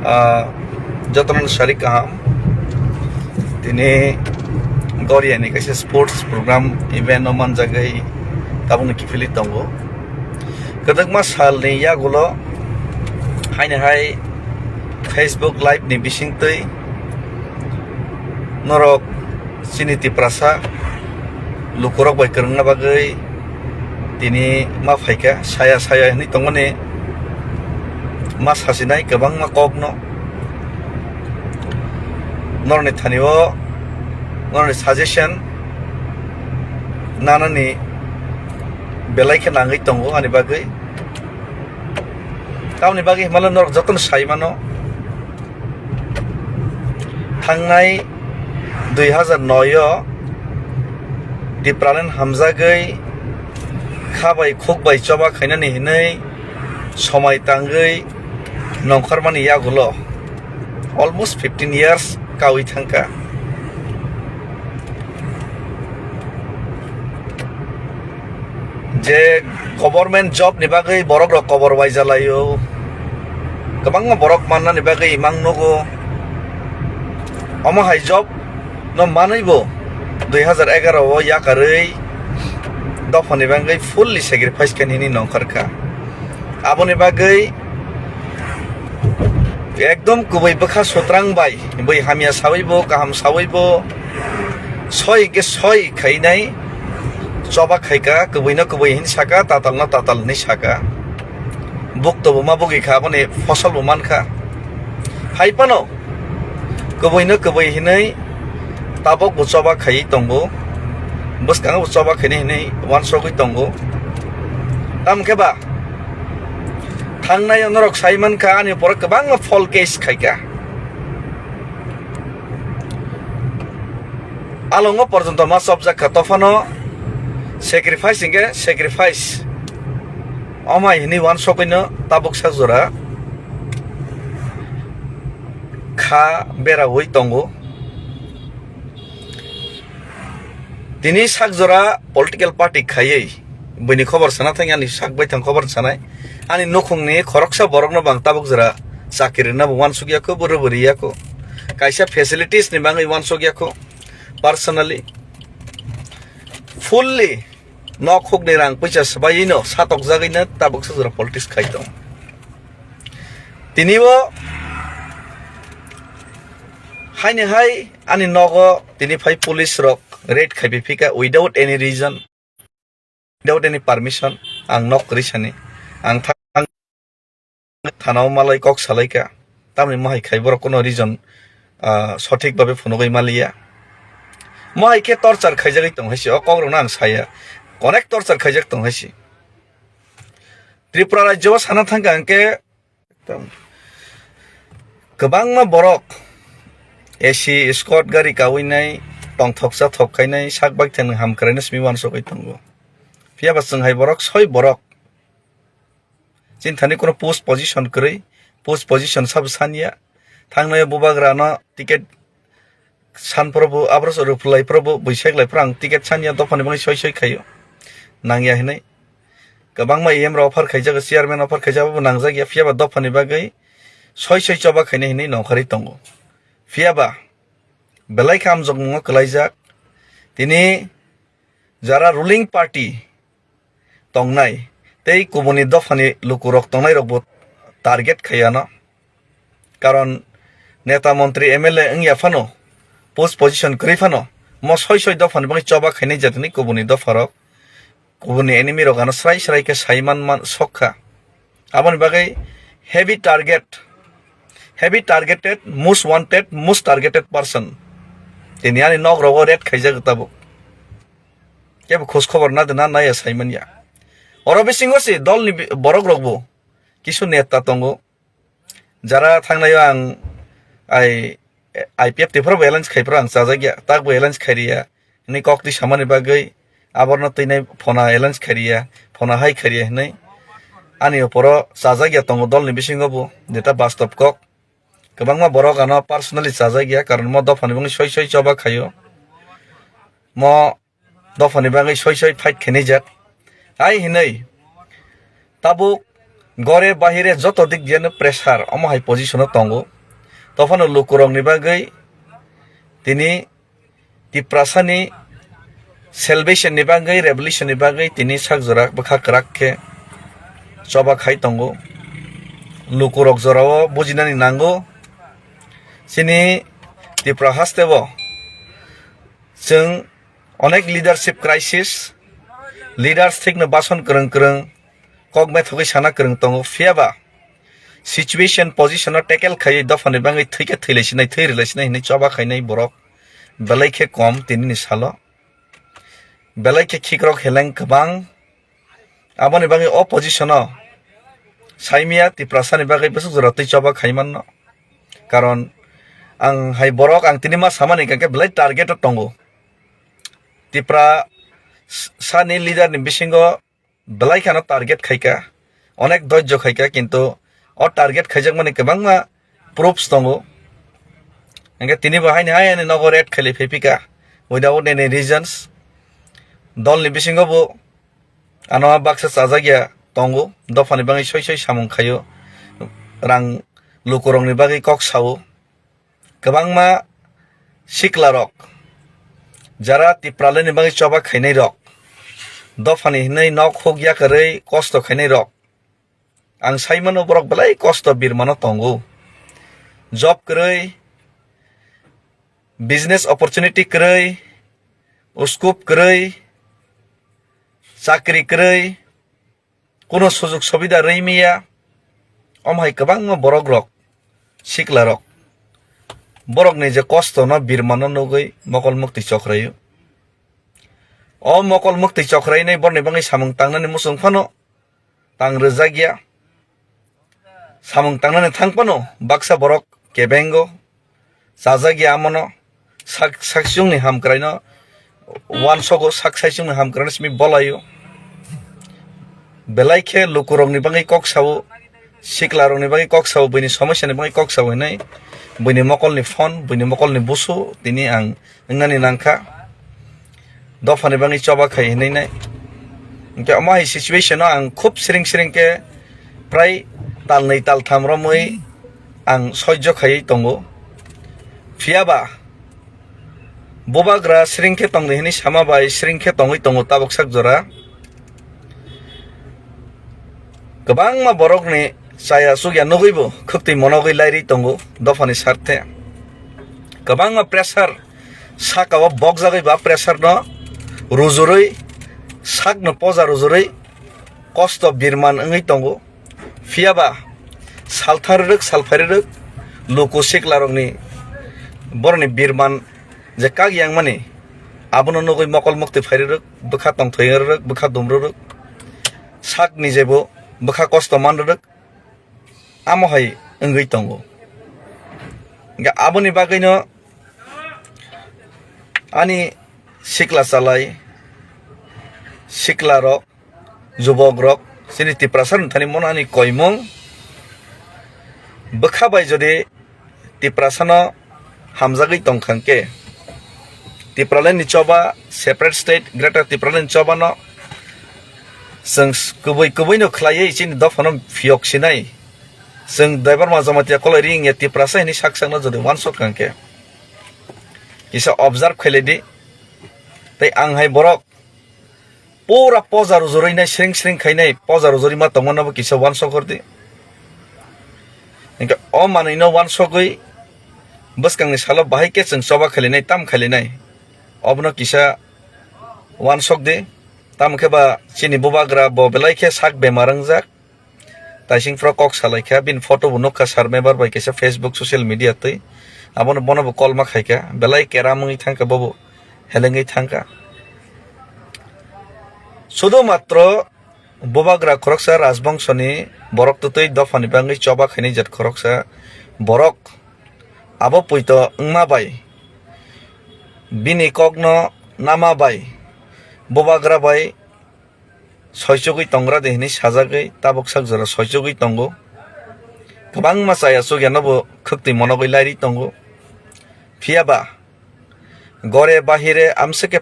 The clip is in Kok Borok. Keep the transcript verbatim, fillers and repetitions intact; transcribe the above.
Ah, jotono sari kaham. Tini Goria ni kaisa sports program event no manjagwi tabukno kiphilwi tongo. Kwdwkma salni yagulo haini hai Facebook Live ni bisingtwi norok chini Tiprasa lukurok bai kwrwngna bagwi tini ma phaikha, saya saya hinwi tongmani ma sasinai kwbangma kokno. Norokni thani o norokni suggestion nanani belai khe nangwi tongo ani bagwi. Tamoni bagwi himala norok jotono sai mano. Thangnai dui hazar noi o Tipraland hamjagwi kha bai khuk bai choba khainani hinwi somai tangwi nongkhormani yagulo almost fifteen years kawi thangkha. Je government job ni bagwi borok rok kobor waijalaio, kwbangma borok mannani bagwi imang nugo. Omo hai job no manwibo dui hazar egaroh o yakarwi dophani bagwi fully sacrifice khe nini nongkhorkha. Aboni bagwi ekdom kubui bwkha sutrang bai, bui hamya sawibo, kaham sawibo, soi ke soi khainai, choba khaika, kubuino kubui hin saka, tatalno tatal hinwi saka. Bukto bo ma bugwi kha, aboni fosol bo mankha. Hai phano kubuino kubui hinwi tabok bo choba khaiwi tongo, bwskango bo choba khainai hinwi uansugwi tongo. Tamo khe ba thangnai norok sai mankha, ani uporo kwbangma fall case khaikha. Alongo porjonto ma chopjak kha, tophano sacrifice hinkhe sacrifice. Omai hinwi uansugwino tabuk sak jora kha berawi tongo. Tini sak jora political party khaiwi buini khobor sana thangya, ani sak baithang khobor sanai. Ani nukhungni khoroksa borokno bang tabuk jora chakiri rwna bo uansukya kho, bwrwi bwrwi ya kho. Kaisa facilities ni bagwi uansukya kho. Personally, fully nok hukni rang puisa swbaiwi no satokjagwi no tabuk sak jora politics khai tong. Tini bo haini hai ani nogo tini phai police rok raid khai phika without any reason, without any permission. Ang nok kwrwi sani, ang thang thana o malai kok salai ka, tamni mohai khai borok kono reason, ah, sothik babe phunugwi maliya. Mohai khe torture khaijagwi tong hai se, o kok rokno ang saya, onek torture khaijak tong hai se. Tripura rajyo o sana thangkha hwnkhe kwbangma borok A C escort gari kawi nai tongthoksa thok khainai sak baithang ham kwraino simi uansugwi tongo. Phiya ba chwng hai borok soi borok. Chini thani kono post position kwrwi, post position sabo sanya. Thangnai bubagra no ticket san probo, abro rwphlai probo, buisak lai phro ang ticket sanya, dophani bagwi soi soi khaio. Nangya hinwi. Kwbangma E M rok offer khaijak, chairman offer khaijak, abo nangjak ya, phiya ba dophani bagwi soi soi choba khainai hinwi nongkhorwi tongo. Phiya ba belai khe hamjokmungo kwlaijak. Tini jara ruling party tongnai tei kubuni dophani lukurok tongnairokbo target khai ano. Karon neta, montri, M L A wngya phano, post position kwrwi phano, mo soi soi dophani bagwi choba khainai jatoni kubuni dopharok, kubuni enemy rok ano srai srai khe sai man man sok kha. Aboni bagwi heavy target, heavy targeted, most wanted, most targeted person. Tini ani nok rogo raid khaijak tabuk. Kebo khoj khobor na de na naya sai manya. Oro bisingo se dol ni bi-, borok rok bo kisu neta tongo. Jara thangnai ang ai I P F T phoro bo alliance khai phoro ang chajak ya, tak bo alliance khai riya. Ni kok twi samani bagwi aborno twi nai phona alliance khai riya, phona hai khai riya hinwi. Ani oporo chajak ya tongo dol ni bisingo bo, jeta bastop kok. Kwbangma borok ano personally chajak ya, karon mo dophani bagwi soi soi choba khaio. Mo dophani bagwi soi soi fight khainai jak. Ai hinwi tabuk gore bahire joto dik diya no pressure omo hai position o tongo. Tophano lukurokni bagwi tini Tiprasani salvation ni bagwi, revolution ni bagwi tini sak jora bwkha kwrak khe choba khai tongo. Lukurok jorao bujinani nango. Chini Tripura hasteo chwng onek leadership crisis, leaders thikno bason kwrwng kwrwng, kok methogwi sana kwrwng tongo, phiyaba situation position no tackle khaiwi dophani bagwi thwikhe thwilaisinai, thwi rwlaisinai hinwi choba khainai borok belai khe kom tinini salo. Belai khe khikrok heleng kwbang. Aboni bagwi o position o saimia Tiprasani bagwi bwswk jora twi choba khaimanno. Karon ang hai borok ang tini ma samani hwnkhe belai target o tongo. Tipra s-, sani leader ni bisingo belai kheno target khaika, onek dojjo khaika, kintu o target khaijakmani kwbangma proofs tongo. Hingke tini bo haini hai ani nogo raid khailai phai phika without any reasons. Dolni bisingo bo ano baksa chajakya tongo, dophani bagwi soi soi samung khaio, rang lukurokni bagwi kok sao. Kwbangma siklarok, jara Tipralani bagwi choba khainairok, dophani hinwi nok huk yakarwi kosto khainairok, ang saimano borok belai kosto birmano tongo. Job kwrwi, business opportunity kwrwi, scope kwrwi, chakri kwrwi, kuno sujug subida rwi miya, omo hai kwbangma borok rok, sikla rok, borok ni je kosto no birma no nugwi mokol mukti chokraio. O mokol mukti chokrai nai borni bagwi samung tangnani muchung phano tang rwjak ya. Samung tangnani thang phano baksa borok kebengo, chajak ya amono, sak, saksiyungni hamkraino uansogo, sak saisiyungni hamkraino simi bolaio. Belai khe lukurokni bagwi kok sao, siklarokni bagwi kok sao, buini somosyani bagwi kok sao hinwi buini mokolni phone, buini mokolni busu tini ang wngnani nangkha. Dophani bagwi choba khai hinwi nai. Hingke omo hai situation o ang khub siring siring khe prai talnwi taltham romwi ang soijo khaiwi tongo. Phiyaba bubagra siring khe tongdi hinwi sama bai siring khe tongwi tongo tabuk sak jora. Kwbangma borokni chaya chukya nugwibo khwktwi monogwi lairwi tongo dophani sarthe. Kwbangma pressure saka o bokjagwi ba pressure no rujurwi sakno poja rujurwi kosto birman wngwi tongo. Phiyaba salthang rwrwk salphai rwrwk luku siklarokni borokni birman je kak yangmani abono nugwi mokol mukti phai rwrwk, bwkha tongthoi rwrwk, bwkha dum rwrwk, sakni jebo bwkha kosto man rwrwk, amo hai wngwi tongo. Hingke aboni bagwino ani sikla chalai, sikla rok, jubok rok, chini Tiprasa ni thani mono ani koimung. Bwkha bai jodi Tiprasa no hamjagwi tongkha hwnkhe, Tipraland ni choba, separate state, Greater Tipraland ni choba no chwng s-, kubui kubui no khlaiwi chini dopha no phiyok sinai. Chwng Debbarma Jamatia kolai ri wngya Tiprasa hinwi sak sak no jodi uansuk kha hwnkhe, kisa observe khailai di. Tei ang hai borok pura poja rujurwi nai, sring sring khainai, poja rujurwi ma tongmano bo kisa uansuk hor di. Hingke o manwi no uansukgwi bwskangni salo bahai khe chwng choba khailainai, tam khailainai, obono kisa uansuk di. Tamo khe ba chini bubagra bo belai khe sak bemar wngjak. Taising phro kok salai kha, bini photo bo nukha sir member bai kaisa Facebook social media twi. Abono bono bo kolma khai kha, belai keram wngwi thang kha, bobo helengwi thang kha. Sudu matro bubagra khoroksa rajbongso ni borok twtwi dopha ni bagwi choba khainai jat khoroksa borok abo puito wngma bai bini kok no nama bai bubagra bai soichugwi tongra de hinwi sajagwi tabuk sak jora soichugwi tongo. Kwbangma chaya chukya no bo khwktwi monogwi lairwi tongo. Phiya ba gore bahire amswk khe